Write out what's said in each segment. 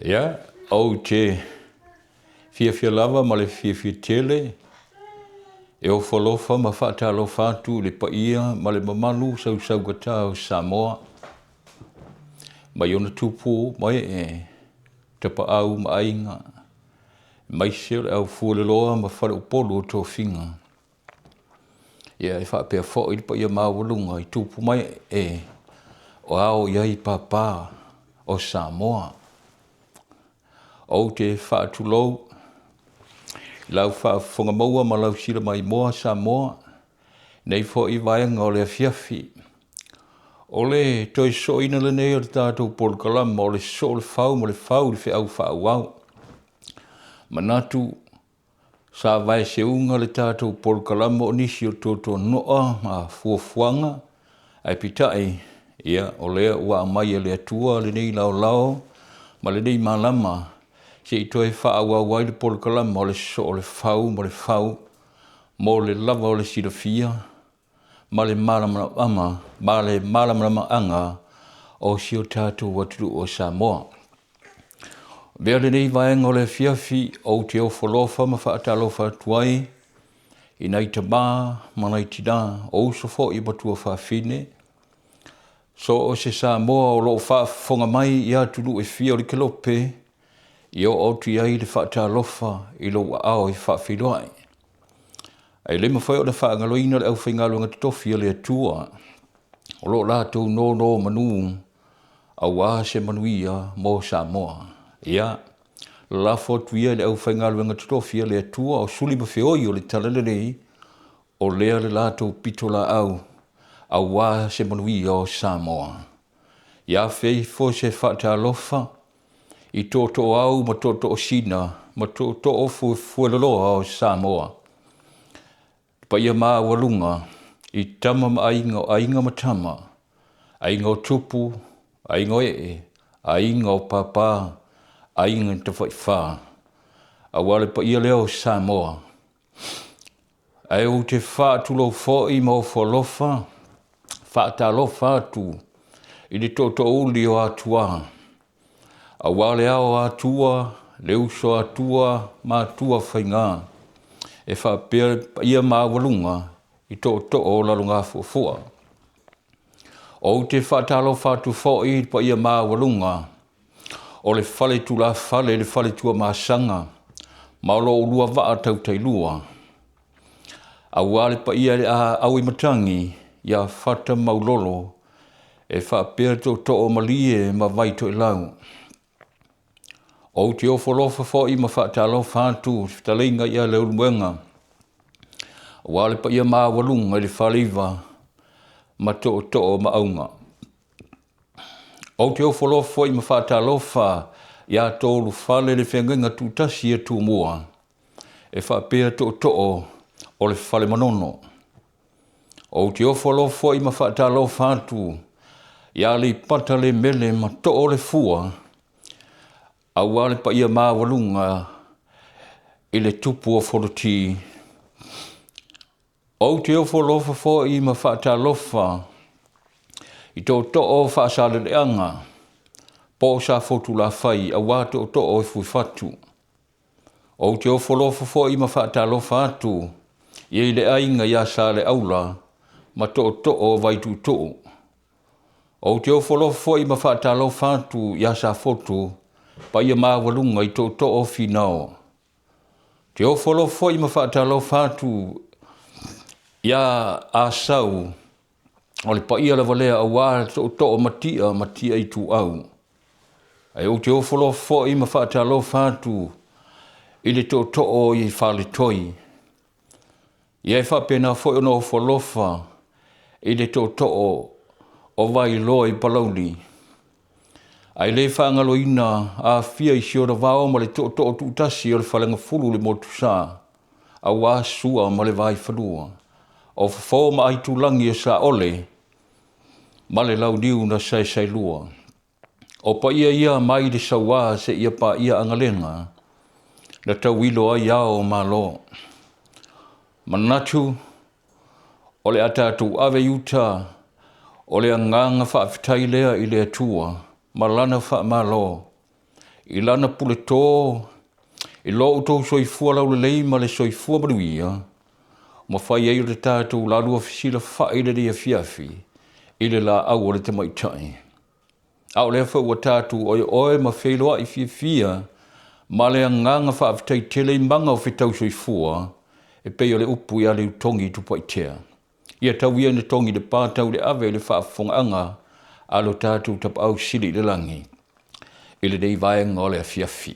Ia, ou te fiafia lava ma le fiafia tele e ofo alofa ma faatalofa atu i le paia ma le mamalu sausaugata o Samoa, mai ona tupu ma ee, tapaau ma aiga, aemaise o le aufueloloa ma faleupolu o tofiga. Ia, e faapea foi le paia maualuga i tupu ma ee o ao i ai papa o Samoa. Ou te faatulou i lau faafofoga maua ma lau silamaimoa Samoa, nei foi vaega o le afiafi. O le toe so'oina lenei o le tatou polokalama o le Soo o le Fau ma le Fau i le Feau Faaauau. Manatu sa vaeseuga le tatou polokalama o nisi o tuatuano'a ma fuafuaga, ae peitai, ia, o lea ua aumai e le Atua lenei laolao ma lenei malama se i toe faaauau ai le polokalama o le Soo o le Fau ma le Fau mo le lava o le silafia ma le malamalama ma le malamalamaaga o si o tatou atunuu o Samoa. Avea lenei vaega o le afiafi ou te ofo alofa ma faatalofa atu ai i nai tamā ma nai tinā, o uso foi ma tuafafine, so o se Samoa o lo o faafofoga mai i atunuu e fia o le kelope, i oo atu i ai le faatalofa i lou aao e faafeiloai. Ae le mafai ona faagaloina le aufaigaluega totofi a le Atua o lo o latou nonomanu aua se manuia mo Samoa. Ia, lalafo atu ia i le aufaigaluega totofi a le Atua o suli ma feoi o le Talalelei, o lea le latou pitolaau aua se manuia o Samoa. Ia afe ifo se faatalofa i tootooau ma tootoosina ma tootoo fuefueloloa o Samoa, le paia maualuga i tama ma aiga o aiga ma tama, aiga o tupu, aiga o ee, aiga o papa, aiga tafaifā, aua le paia lea o Samoa. Ae ou te faatulou foi ma ofo alofa faatalofa atu i le tootoouli o Atua, aua le ao Atua, le uso Atua ma Atua faiga, e faapea le paia maualuga i tootoo o Lalogafuafua. Ou te faatalofa atu foi i le paia maualuga o le fale tulafale, le fale Tuamasaga ma o lo o lua vaa tautailua, aua le paia i le Auimatagi ia Fata Maulolo e faapea tootoo malie ma Vaitoelau. Ou te ofo alofa foi ma faatalofa atu i le fetalaiga ia Leulumoega, aua le paia maualuga i le Faleiva ma tootoo Maauga. Ou te ofo alofa foi ma faatalofa ia Tolufale le feagaiga tutasi a Tumua e faapea tootoo o le Fale Manono. Ou te ofo alofa foi ma faatalofa atu ia Aleipata le mele ma too le fua, aua le paia maualuga i le tupu o Fonoti. Ou te ofo alofa foi ma faatalofa i tootoo faasaleleaga po o Safotulafai, aua tootoo e fuifatu. Ou te ofo alofa foi ma faatalofa atu i le aiga ia Saleaula ma tootoo o Vaituutuu. Ou te ofo alofa foi ma faatalofa atu ia Safotu, paia maualuga i tootoo o Finao. Te ofo alofa foi ma faatalofa atu ia Asau, o le paia lava lea aua tootoo Matia Matia Ituau. Ae ou te ofo alofa foi ma faatalofa atu i le tootoo i Faletoi. Ia e faapena foi ona ofo alofa i le tootoo o Vailoa i Palauli. Ae le faagaloina Afia i Siona ma le tootoo tuutasi o le Falegafulu le Motusa, aua Sua ma le Vaifanua, o Fofo ma Aitulagi o Saole ma le Launiu na Saesaelua. O paia ia mai le sauā seia paia agalega na tauilo ai ao o Malo. Manatu o le a tatou ave i uta o le agaga faafetai lea i le Atua ma lana faamalo. I lana puleto, i lo outou soifua laulelei ma le soifua manuia, ua mafai ai ona tatou lalua fesilafai i lenei afiafi i le laau o le tamaitai. A o lea foi ua tatou oeoe ma feiloai fiafia ma le agaga faafetai tele i maga o fetau soifua e pei o le upu ia Leutogi Tupaitea. Ia tau ia ina togi le pa tau le ave i le faafofogaaga a lo tatou Tapaau Sili i le lagi i lenei vaega o le afiafi.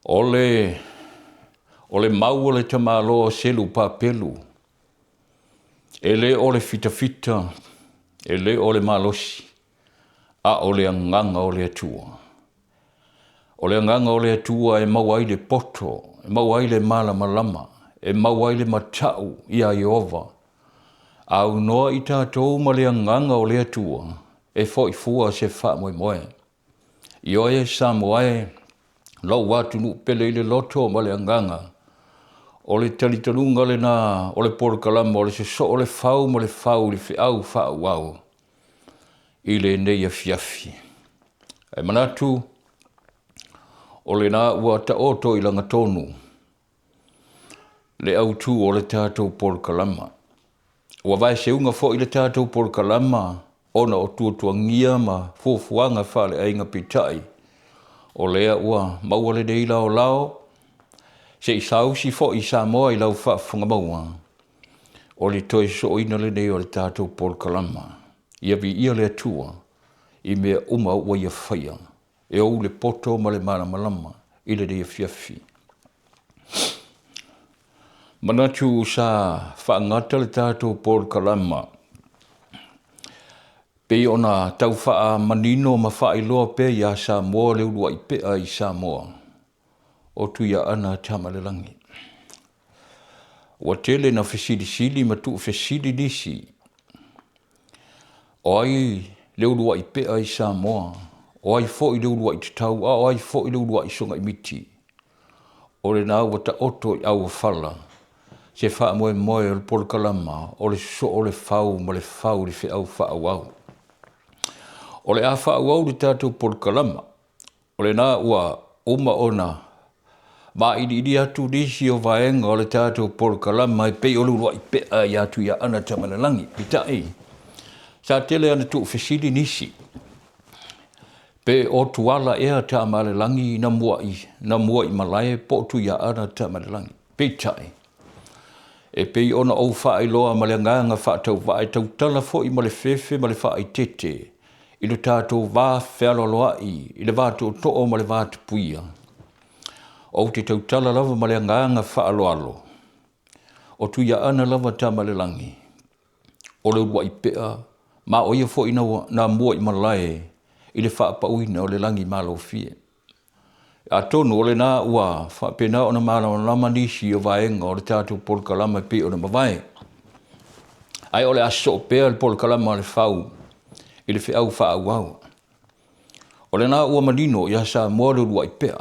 O le, o le mau o le tamaloa selu papelu, e le o le fitafita, e le o le malosi, a o le agaga o le Atua. O le agaga o le Atua e maua ai le poto, e maua ai le malamalama, e maua ai le matau iā Ieova. Aunoa i tatou ma le agaga o le Atua e fo'i fua se faamoemoe. Ioe Samoa e, lou atunuu pele i le loto ma le agaga, o le talitonuga lena o le polokalama o le sosoo o le fau ma le fau i le feau faaauau i lenei afiafi. Ae manatu, o lena ua taoto i lagatonu le autu o le tatou polokalama. Ua vaeseuga foi le tatou polokalama ona o tuatuagia ma fuafuaga faaleaiga peitai, o lea ua maua lenei laolao se i saausi foi Samoa i lau faafofoga maua o le toe sosooina lenei o le tatou polokalama. Ia viia le Atua i mea uma ua Ia faia e ou le poto ma le malamalama i lenei afiafi. Manatu sa faagata le tatou polokalama pei ona tau faamanino ma faailoa pea iā Samoa le uluai pea i Samoa o Tuiaana Tamaalelagi. Ua tele na fesilisili ma tuufesili nisi, o ai le uluai pea i Samoa, o ai foi le uluai tatau, a o ai foi le uluai sogaimiti. O lena ua taoto i auofala se faamoemoe o le polokalama o le sosoo o le fau ma le fau i le feau faaauau. O le a faaauau le tatou polokalama, o lena ua uma ona vailiili atu nisi o vaega o le tatou polokalama e pei o le uluai pea ia Tuiaana Tamaalelagi. Peitai, sa tele lava ina tuufesili nisi, pe o Tuala ea Tamaalelagi na muai, na muaimalae po o Tuiaana Tamaalelagi. Peitai, e pei ona ou faailoa ma le agaga faatauvaa e tautala foi ma le fefe ma le faaeteete i lo tatou va fealoaloai i le va tootoo ma le va tapuia, ou te tautala lava ma le agaga faaaloalo, o Tuiaana lava Tamaalelagi, o le uluai pea ma o ia foi na muaimalae i le faapauina o le lagimalofie. Atonu o lena ua faapena ona malamalama nisi o vaega o le tatou polokalama e pei ona mavae. Ae o le a sosoo pea le polokalama a le fau i le feau faaauau. O lena ua manino ia Samoa le uluai pea,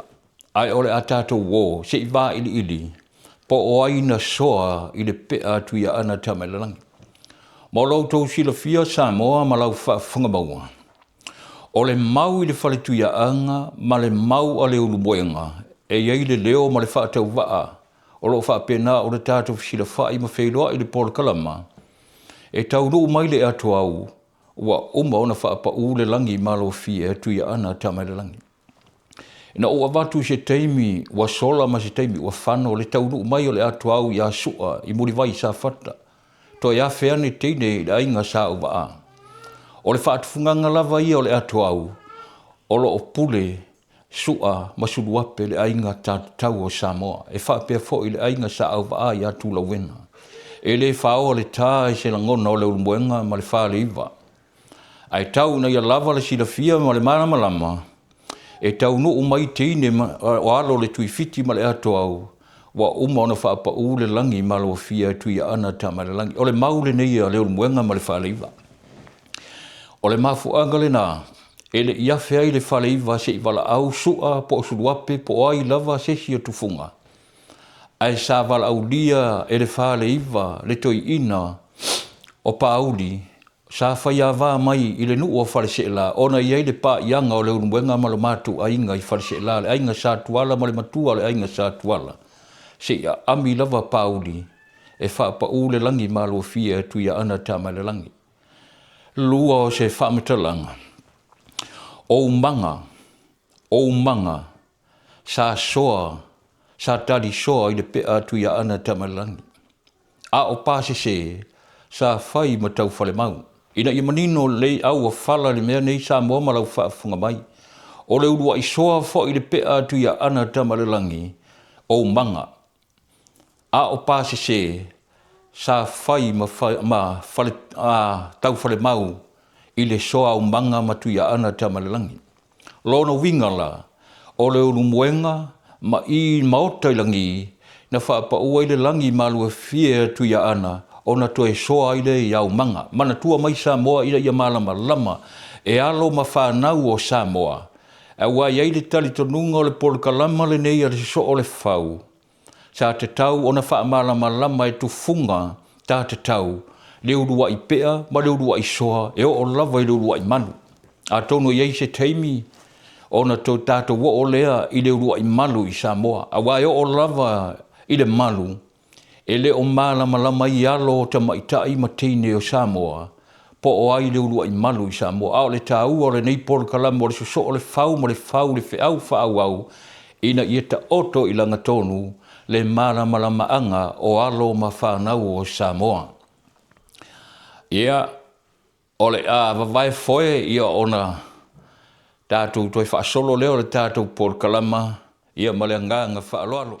ae o le a tatou o se i vailiili po o ai na soa i le pea a Tuiaana Tamaalelagi. Mo lo outou silafia Samoa ma lau faafofoga maua, o le mau i le fale Tuiaana ma le mau a le Ulumoega e i ai le leo ma le faatauvaa o lo o faapena ona tatou fesilafai ma feiloai i le polokalama e taunuu mai le atoau ua uma ona faapaū le lagi malofie a Tuiaana Tamaalelagi. Ina ua avatu se taimi ua sola ma se taimi ua fano le taunuu mai o le atoau iā Su'a i Mulivai Safata, toe afe ane teine i le aiga Sa Auvaa. O le faatufugaga lava ia o le atoau o lo o pule Su'a ma Suluape le aiga tatatau o Samoa, e faapea foi le aiga Sa Auvaa iā Tulauena. E le faoa le tā i se lagona o le Ulumoega ma le Faleiva. Ae tau ina ia lava le silafia ma le malamalama e taunuu mai teine o alo o le Tuifiti ma le Atoau ua uma ona faapaū le lagi malofie a Tuiaana Tamaalelagi. O le mau lenei a Leulumoega ma le Faleiva. O le mafuaaga lena e le i afe ai le Faleiva se i valaau Su'a po o Suluape po o ai lava se isi o tufuga, ae sa valaaulia e le Faleiva le toeaina o Pāuli. Sa faiava mai i le nuu o Faleseela ona e i ai le paaiaga o Leulumoega ma lo matou aiga i Faleseela, le aiga Sa Tuala ma le matua o le aiga Sa Tuala, se i aami lava Pauli e faapau le lagi malofie a Tuiaana Tamailalagi. Lua o se faamatalaga, o umaga, o umaga sa soa, sa tali soa i le pea a Tuiaana Tamailalagi. A o pasese sa fai ma taufalemau. Ina ia manino lelei au a fala i le mea nei Samoa ma lau faafofoga mai. O le uluai soa foi i le pea a Tuiaana Tamailalagi, o umaga. A o pasese sa fai ma, ma fale, a, taufalemau i le soa aumaga ma Tuiaana Tamailalagi. Lona uiga la, o le ulumoega ma i maota i lagi na faapau ai le lagi maluafie a Tuiaana ona toe soa ai lea i aumaga. Manatua mai Samoa ina ia malamalama e alo ma fanau o Samoa, aua e i ai le talitonuga o le polokalama lenei a le Sosoo o le Fau, sa tatau ona faamalamalama e tufuga ta tatau le uluai pea ma le uluai soa e oo lava i le uluai malu. Atonu e i ai se taimi ona to tatou oo lea i le uluai malu i Samoa, aua e oo lava i le malu e le o malamalama ai alo o tamaitai ma teine o Samoa po o ai le uluai malu i Samoa. A o le taua o lenei polokalame o le sosoo o le fau ma le fau le feau faaauau ina ia taoto i lagatonu le malamalamaaga o alo ma fanau o Samoa. Ia, o le a vavae foe ia ona tatou toe faasolo lea o le tatou polokalama ia ma le agaga faaaloalo.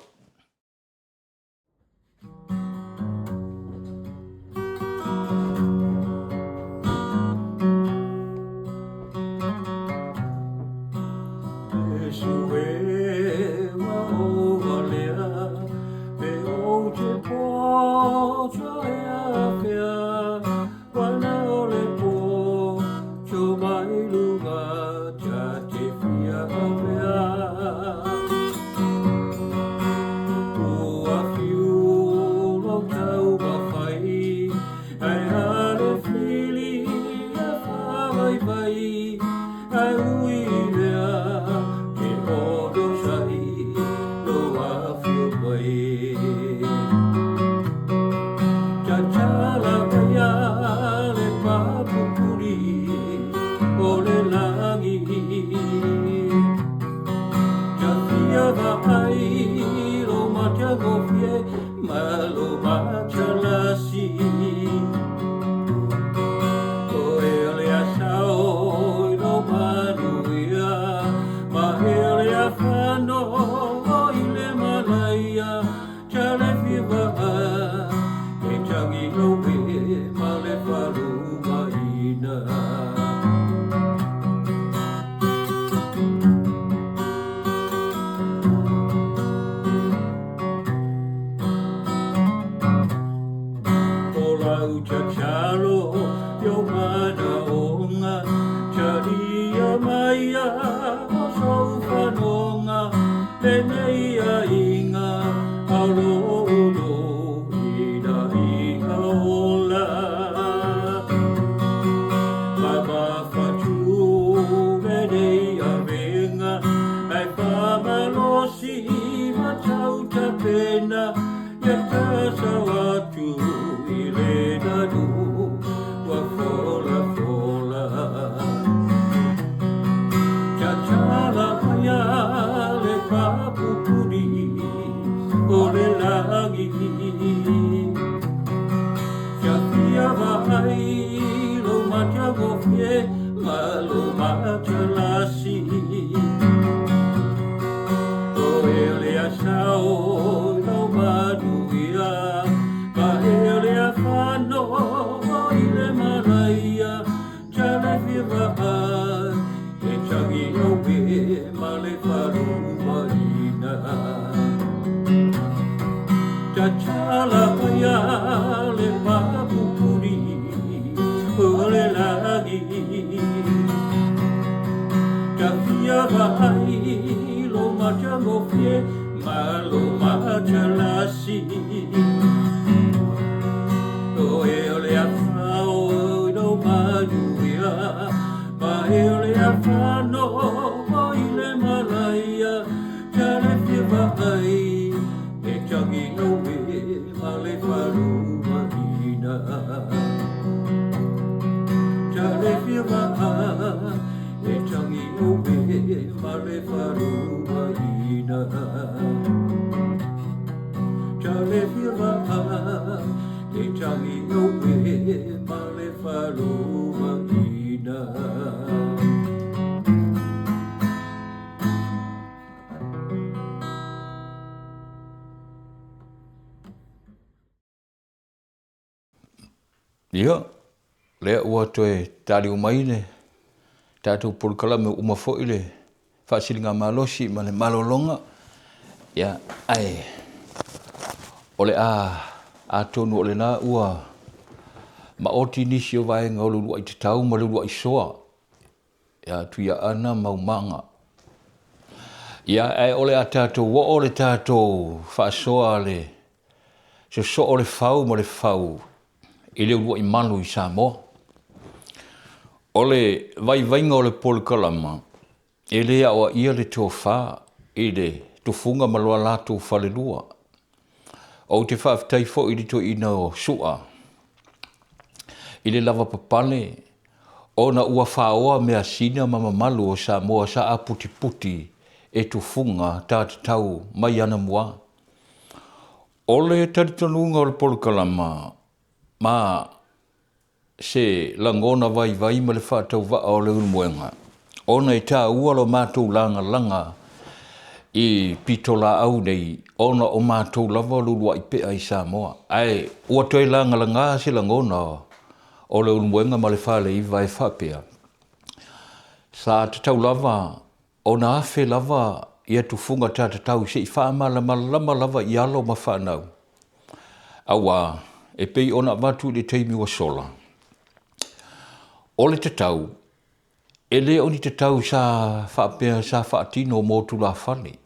Ia, lea ua toe taliu mai le tatou polokalame ua uma foi le faasiligamalosi ma le malologa, ia, ae o le a atonu o lena ua maoti nisi o vaega o le uluai tatau ma le uluai soa ia Tuiaana ma Umaga. Ia, ae o le a tatou oo le tatou faasoa a le sosoo o le fau ma le fau i le uluai malu i Samoa. O le vaivaiga o le polokalama, e le aoaia le tofa i le tufuga ma lo latou falelua. Ou te faafetai foi i le toeaina o Sua i le lavapapale ona ua faoa measina ma mamalu o Samoa sa aputiputi e tufuga ta tatau mai anamua. O le talitonuga o le polokalama ma se lagona vaivai ma le faatauvaa o le Ulumoega, ona e taua lo matou lagalaga i pitolaau nei, ona o matou lava o le uluai pea i Samoa, ae ua toe lagalaga se lagona o le Ulumoega ma le Faleiva e faapea, sa tatau lava ona afe lava ia tufuga ta tatau se i faamalamalama lava i alo ma fanau, aua e pei ona avatu i le taimi ua sola, o le tatau, e le o ni tatau sa faapea sa faatino mo tulafale.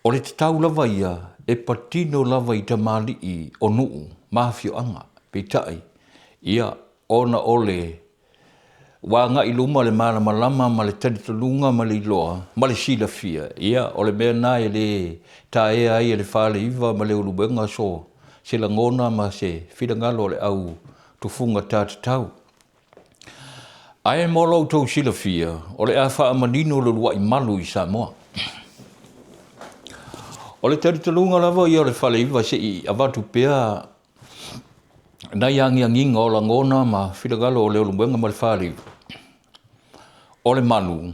O le tatau lava ia e patino lava i tamalii o nuu ma afioaga. Peitai, ia, ona o le ua agai i luma le malamalama ma le talitonuga ma le iloa ma le silafia, ia, o le mea lena e le taea ai e le Faleiva ma le Uluwega so se lagona ma se finagalo o le au tufuga ta tatau. Ae mo lo outou silafia, o le a faamanino le uluai malu i Samoa. O le talitonuga lava ia o le Faleiva se i avatu pea nai agiagiga o lagona ma finagalo o le Uluwega ma le Faleiva, o le malu,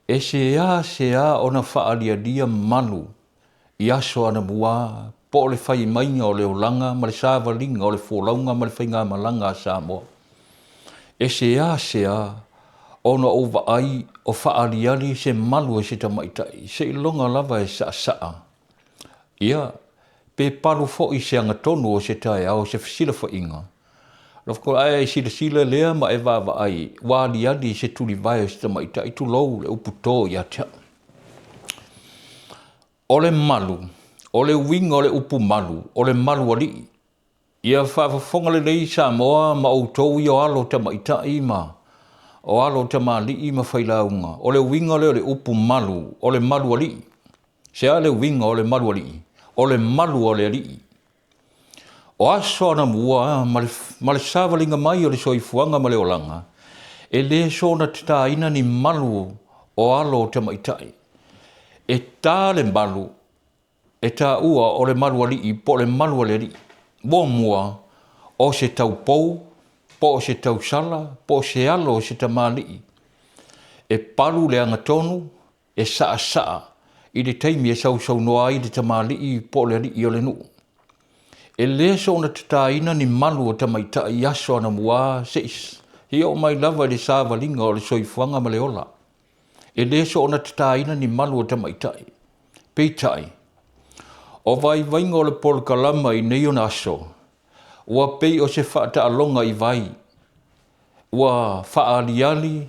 e seasea ona faaalialia malu i aso anamua po o le fai maiga o le olaga ma le savaliga o le folauga ma le faigamalaga a Samoa. E seasea ona ou vaai o faaaliali se malu e se tamaitai, seiloga lava e saasaa, ia, pe palu foi i se agatonu o se taeao se fesilafaiga, ae silasila lea ma e vaavaai ua aliali se tulivae o se tamaitai, tulou le upu to ia te au. O le malu, o le uiga o le upu malu, o le malu alii. Ia faafofoga lelei Samoa ma outou ia o alo tamaitai ma o alo tamalii ma failauga, o le uiga lea o le upu malu, o le malu alii. Se a le uiga o le malu alii? O le malu o le alii. O aso anamua ma le, ma le savaliga mai o le soifuaga ma le olaga, e le soona tataina ni malu o alo o tamaitai. E ta le malu, e taua o le malu alii po o le malu a le alii. Muamua, o se taupou, po o se tausala, po o se alo o se tamalii, e palu le agatonu, e saasaa i le taimi e sausaunoa ai le tamalii po o le alii o le nuu. E le soona tataina ni malu o tamaitai i aso anamua se i oo mai lava i le savaliga o le soifuaga ma le ola. E le soona tataina ni malu o tamaitai. Peitai, o vaivaiga o le polokalama i nei ona aso, ua pei o se faataaloga i vai, ua faaaliali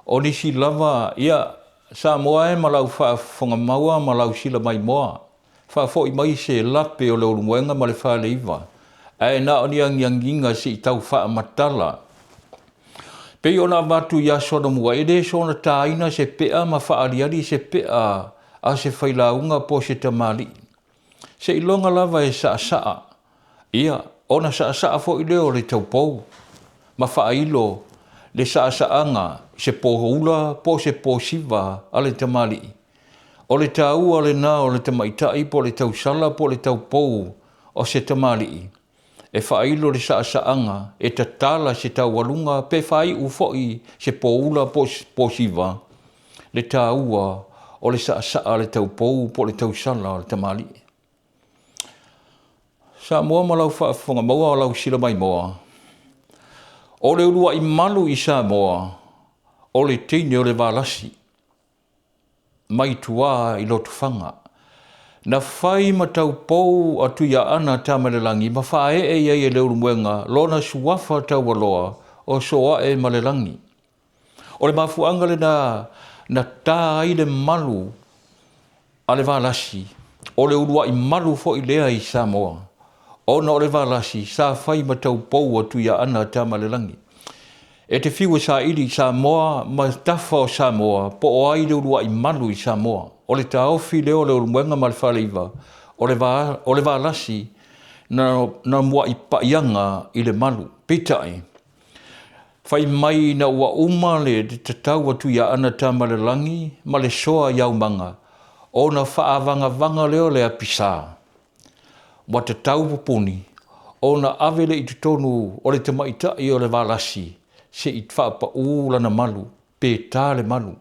o nisi lava, ia, Samoa e ma lau faafofoga maua ma lau sila maimoa, faafoi mai se lape o le Ulumoega ma le Faleiva, ae na o ni agiagiga se i tau faamatala. Pei ona avatu i aso anamua, e le soona taina se pea ma faaaliali se pea a se failauga po o se tamalii. Seiloga lava e saasaa, ia, ona saasaa foi lea o le taupou ma faailo le saasaaga i se poula po o se posiva a le tamalii. O le taua lena o le tamaitai po o le tausala po o le taupou o se tamalii e faailo le saasaaga e tatala se taualuga pe faaiu foi se poula po o se posiva le taua o le saasaa a le taupou po o le tausala o le tamalii. Samoa ma lau faafofoga maua lau silamaimoa, o le uluai malu i Samoa, o le teine o le Valasi mai tua i Lotofaga, na fai ma taupou a Tuiaana Tamaalelagi ma faaee i ai e Leulumoega lona suafa taualoa o Sooaemalelagi. O le mafuaaga lena na ta ai le malu a le Valasi, o le uluai malu foi lea i Samoa, ona o le Valasi sa fai ma taupou a Tuiaana Tamaalelagi. E te fiu e saili i Samoa ma tafa o Samoa po o ai le uluai malu i Samoa. O le taofi lea o Leulumoega ma le Faleiva, o le, va, o le Valasi na, na muai paiaga i le malu. Peitai, fai mai ina ua uma le tatau a Tuiaana Tamaalelagi ma le soa i aumaga, ona faaavagavaga lea o le apisa, ua tatau pupuni ona ave lea i totonu o le tamaitai o le Valasi se i faapaū lana malu, pe ta le malu.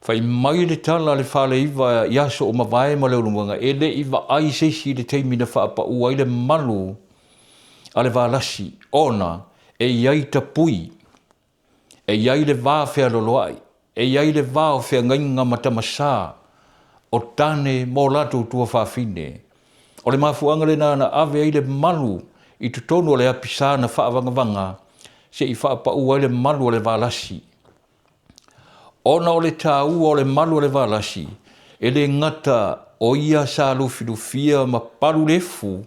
Fai mai le tala a le Faleiva i aso ua mavae ma Leulumoega, e le i vaai se isi i le taimi na faapaū ai le malu a le Valasi, ona e i ai tapui, e i ai le va fealoloa'i, e i ai le va o feagaiga ma tamasa o tane ma o latou tuafafine. O le mafuaaga lena na ave ai le malu i totonu o le apisa na faavagavaga se i faapaū ai le malu o le Valasi. Ona o le taua o le malu o le Valasi, e le gata o ia sa lufilufia ma palu le efu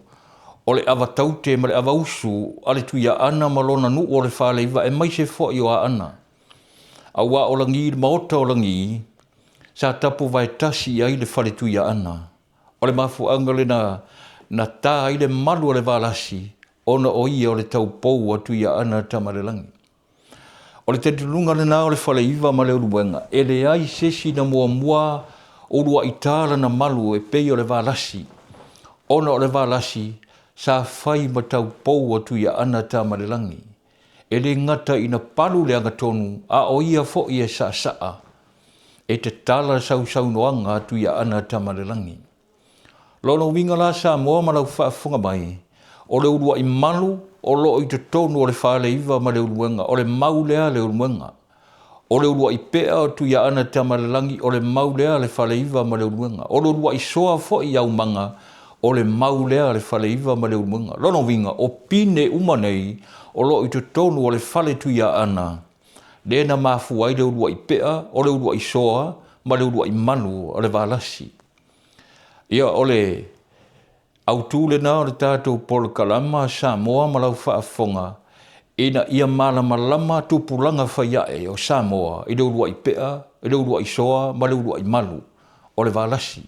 o le ava taute ma le ava usu a le Tuiaana ma lona nuu o le Faleiva aemaise foi o Aana. Aua o Lagi le maota o Lagi, sa tapuvae tasi i ai le fale Tuiaana. O le mafuaaga lena na ta ai le malu o le Valasi ona o ia o le taupou a Tuiaana Tamaalelagi. O le talitonuga lena o le Faleiva ma Leulumoega, e leai se isi na muamua uluai ta lana malu e pei o le Valasi, ona o le Valasi sa fai ma taupou a Tuiaana Tamaalelagi. E le gata ina palu le agatonu, a o ia foi e saasaa e tatala sausaunoaga a Tuiaana Tamaalelagi. Lona uiga la Samoa ma lau faafofoga mai, o le uluai malu o loo i totonu o le Faleiva ma Leulumoega, o le mau lea a Leulumoega. O le uluai pea o Tuiaana Tamaalelagi, o le mau lea a le Faleiva ma Leulumoega. O le uluai soa foi i aumaga, o le mau lea a le Faleiva ma Leulumoega. Lona uiga, o pine uma nei o loo i totonu o le fale Tuiaana, lea na mafua ai le uluai pea, o le uluai soa ma le uluai malu o le Valasi. Ia, o le autu lena o le tatou polokalama Samoa ma lau faafofoga, ina ia malamalama tupulaga faiae o Samoa i le uluai pea, i le uluai soa ma le uluai malu o le Valasi.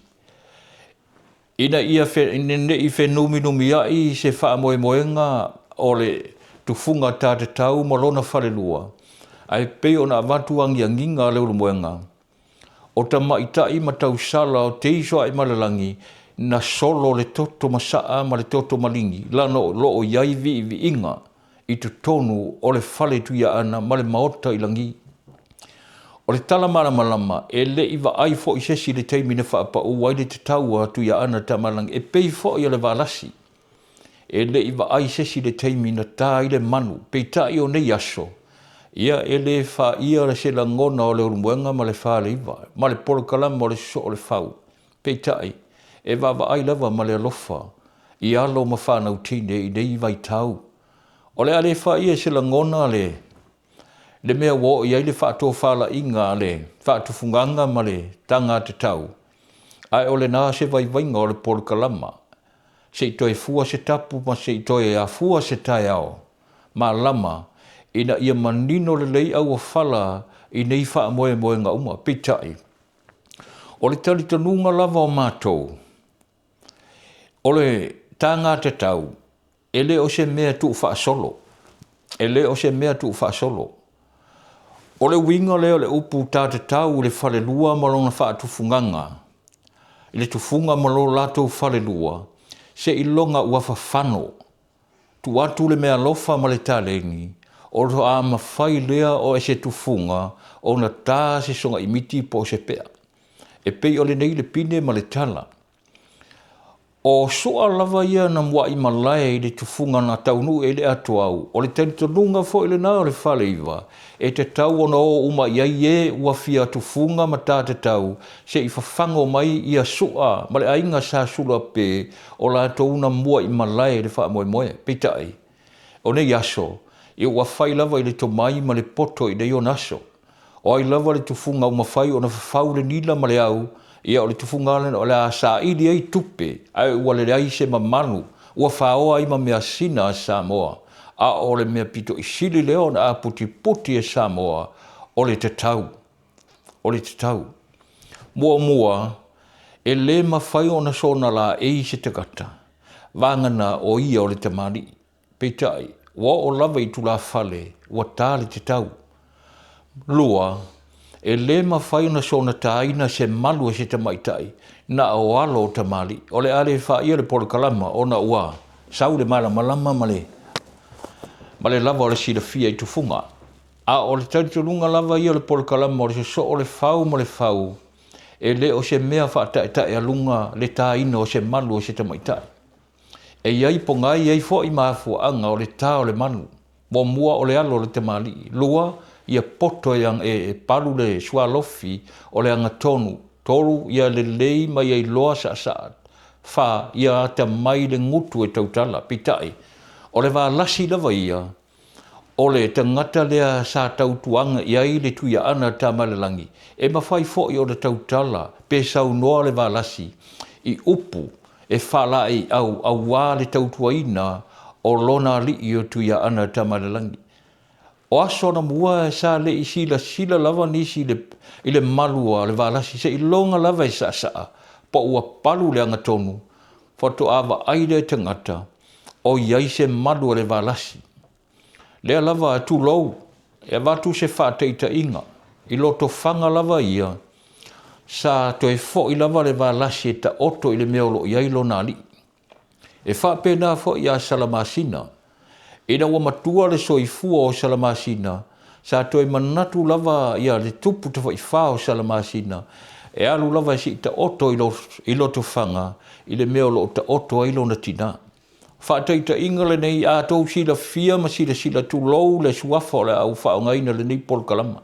Ina ia fe, ne i fenuminumiai se faamoemoega o le tufuga ta tatau ma lona falelua, ae pei ona avatu agiagiga a Leulumoega, O tamaitai ma tausala o Teisoaemalelagi na solo le toto masaa ma le toto maligi lana o loo i ai viiviiga i totonu o le fale Tuiaana ma le maota i lagi. O le tala malamalama e le i vaai foi se isi i le taimi na faapaū ai le tatau a Tuiaana Tamalagi e pei foi o le Valasi. E le i vaai se isi i le taimi na ta ai le manu, peitai o nei aso, ia e le faia se lagona o Leulumoega ma le Faleiva, ma le polokalama o le Sosoo o le Fau. Peitai, e vaavaai lava ma le alofa i alo ma fanau teine i nei vaitau. O le a le faia se lagona le le mea ua oo i ai le faatofalaiga a le faatufugaga ma le taga tatau, ae o lena se vaivaiga o le polokalama, se i toe fua se tapu ma se i toe afua se taeao malama. ina ia manino lelei auofala i nei faamoemoega uma. Peitai, o le talitonuga lava o matou, o le taga tatau, e le o se mea tuufaasolo, e le o se mea tuufaasolo. O le uiga lea o le upu ta tatau i le falelua ma lona faatufugaga, i le tufuga ma lo latou falelua, seiloga ua fafano, tuu atu le meaalofa ma le taleni, ona mafai lea o se tufuga ona ta se sogaimiti po o se pea. E pei o lenei le pine ma le tala. O sua lava ia na muai malae i le tufuga na taunuu i ai le atoau, o le talitonuga foi lena o le Faleiva, e tatau ona o uma i ai e ua fia tufuga ma ta tatau se i fafago mai ia sua ma le aiga sa Suluape o latou na muai malae i le faamoemoe. Peitai, o nei aso, ia ua fai lava i le tomai ma le poto i nei ona aso. O ai lava le tufuga ua mafai ona fafau le nila ma le au, ia o le tufuga lena o le a saili ai tupe, ae ua leai se mamalu, ua faoa ai ma measina a Samoa. A o le mea pito i sili lea ona aputiputi e Samoa, o le tatau. O le tatau. Muamua, e le mafai ona soona laei se tagata, vagana o ia o le tamalii. Peitai, ua oo lava i tulafale, ua ta le tatau. 2, e le mafai ona soona taina se malu e se tamaitai, na o alo o tamalii. O le a le faia le polokalama ona ua sau le malamalama ma le ma le lava o le silafia i tufuga. A o le talitonuga lava ia o le polokalama o le sosoo o le fau ma le fau, e le o se mea faataetaealuga le taina o se malu e se tamaitai. E i ai pogai, e i ai foi mafuaaga o le ta o le manu. Muamua o le alo o le tamalii. 2, ia poto e palu le sualofi o le agatonu. 3, ia lelei ma ia iloa saasaa. 4, ia atamai le gutu e tautala. Peitai, o le valasi lava ia, o le tagata lea sa tautuaga i ai le Tuiaana Tamaalelagi, e mafai foi ona tautala pe saunoa le valasi i upu e faalaeiau aua le tautuaina o lona alii o Tuiaana Tamaalelagi. O aso anamua sa le i silasila lava nisi i le malu a le valasi seiloga lava e saasaa po ua palu le agatonu, faatoa vaai lea tagata o i ai se malu a le valasi. Lea lava, tulou, e avatu se faataitaiga, i Lotofaga lava ia, sa toe foi lava le valasi e taoto i le mea o lo o i ai lona alii. E faapena foi ia Salamasina. Ina ua matua le soifua o Salamasina, sa toe manatu lava ia le tupu tafaifa o Salamasina, e alu lava e sei taoto i Lotofaga i le mea o lo o taoto ai lona tina. Faataitaiga lenei, a tou silafia ma silasila, tulou le suafa o le a ou faaaogaina i lenei polokalama.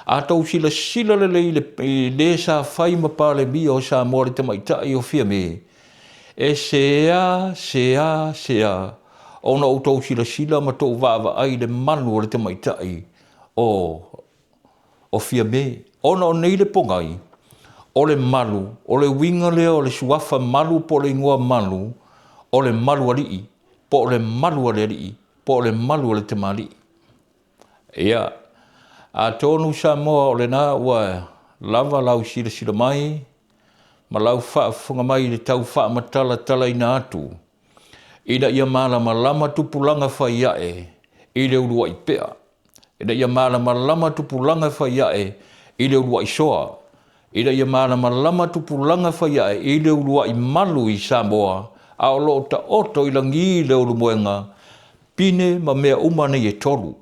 A tou silasila lelei i le sa fai ma Palemia o Samoa le tamaitai o Fiame, e sea, sea, sea ona outou silasila ma tou vaavaai i le malu o le tamaitai o Fiame. Ona o nei le pogai, o le malu, o le uiga lea o le suafa malu po o le igoa malu, o le malu alii, po o le malu a le alii, po o le malu a le tamalii. Ia, atonu Samoa o lena ua lava lau silasila mai ma lau faafofoga mai i le tau faamatalatalaina atu ina ia malamalama tupulaga fai ae i le uluai pea, ina ia malamalama tupulaga fai ae i le uluai soa, ina ia malamalama tupulaga fai ae i le uluai malu i Samoa, a o lo o taoto i lagi le ulumoega, pine ma mea uma nei e tolu,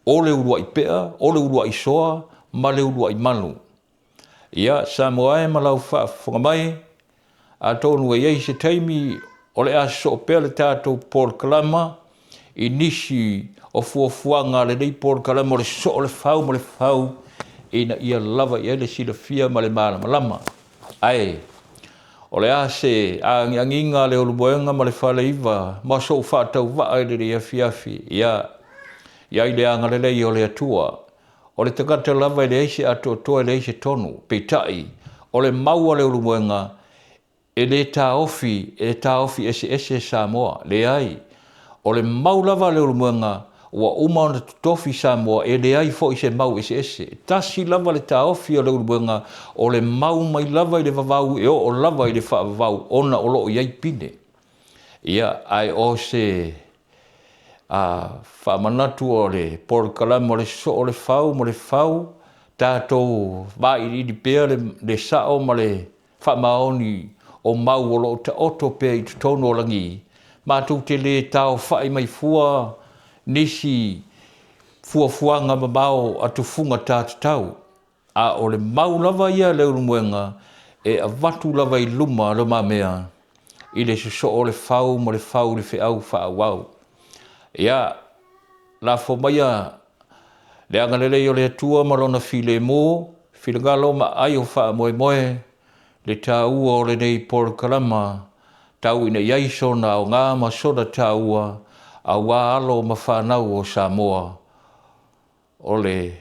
o le uluai pea, o le uluai soa ma le uluai malu. Ia, Samoa e ma lau faafofoga mai, atonu e i ai se taimi o le a sosoo pea le tatou polokalama i nisi o fuafuaga a lenei polokalama o le sosoo o le fau ma le fau ina ia lava i ai le silafia ma le malamalama. Ae o le a se agiagiga a le Ulumoega ma le Faleiva ma sou faatauvaa i lenei afiafi, ia i ai le agalelei o le Atua. O le tagata lava e leai se atoatoa e leai se tonu, peitai, o le mau a le Ulumoega e le taofi e taofi eseese Samoa, leai, o le mau lava a le Ulumoega Ua uma ona totofi Samoa e leai foi se mau eseese. E tasi lava le taofi o Leulumoega o le mau mai lava i le vavau e oo lava i le faavavau ona o lo o i ai pine. Ia, ae o se a faamanatu o le polokalame o le sosoo o le fau ma le fau, tatou vailiili pea le, le sao ma le faamaoni o mau o lo o taoto pea i totonu o lagi, matou te lē taofa'i mai fua nisi fuafuaga mamao a tufuga ta tatau, a o le mau lava ia a Leulumoega e avatu lava i luma lomamea i le sosoo o le fau ma le fau i le feau faaauau. Ia, lafo maia le agalelei o le Atua ma Lona filemu, finagalo ma aai o faamoemoe, le taua o lenei polokalama, tau ina i ai sona aoga ma sona taua aua alo ma fanau o Samoa. O le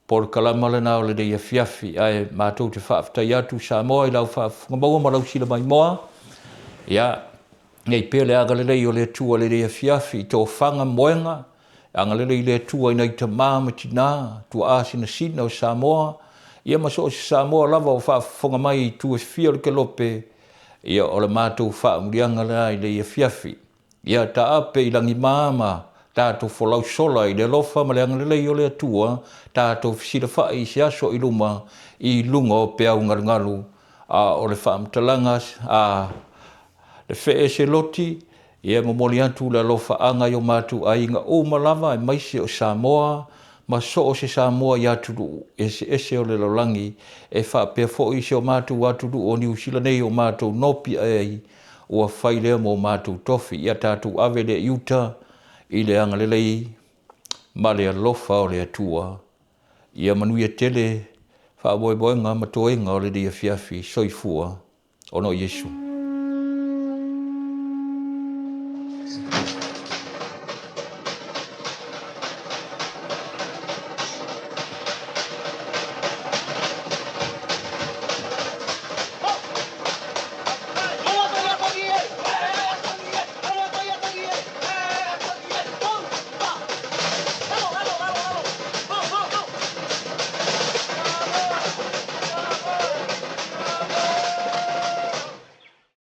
polokalama lena o lenei afiafi, ae matou te faafetai atu Samoa i lau faafofoga maua ma lau silamaimoa. Ia, nei pea le agalelei o le Atua i lenei afiafi i tofaga moega, agalelei le Atua i nai tama ma tina, tuaa sinasina o Samoa, ia ma so o se Samoa lava o faafofoga mai i itu e fia o le kelope, ia o le matou faaamuliaga lena i lenei afiafi. Ia taape i lagima ma tatou folau sola i le alofa ma le agalelei o le Atua, tatou fesilafai i se aso i luma i luga o peau galugalu, a o le faamatalaga a le fee Seloti, ia e momoli atu le alofaaga i o matou aiga uma lava aemaise o Samoa ma so o se Samoa i atunuu eseese o le lalolagi, e faapea foi si o matou atunuu o Niu Sila nei o matou nopiai ai, ua fai lea mo matou tofi. Ia tatou ave lea i uta i le agalelei ma le alofa o le Atua. Ia manuia tele faamoemoega ma toega o lenei afiafi. Soifua ona o Iesu.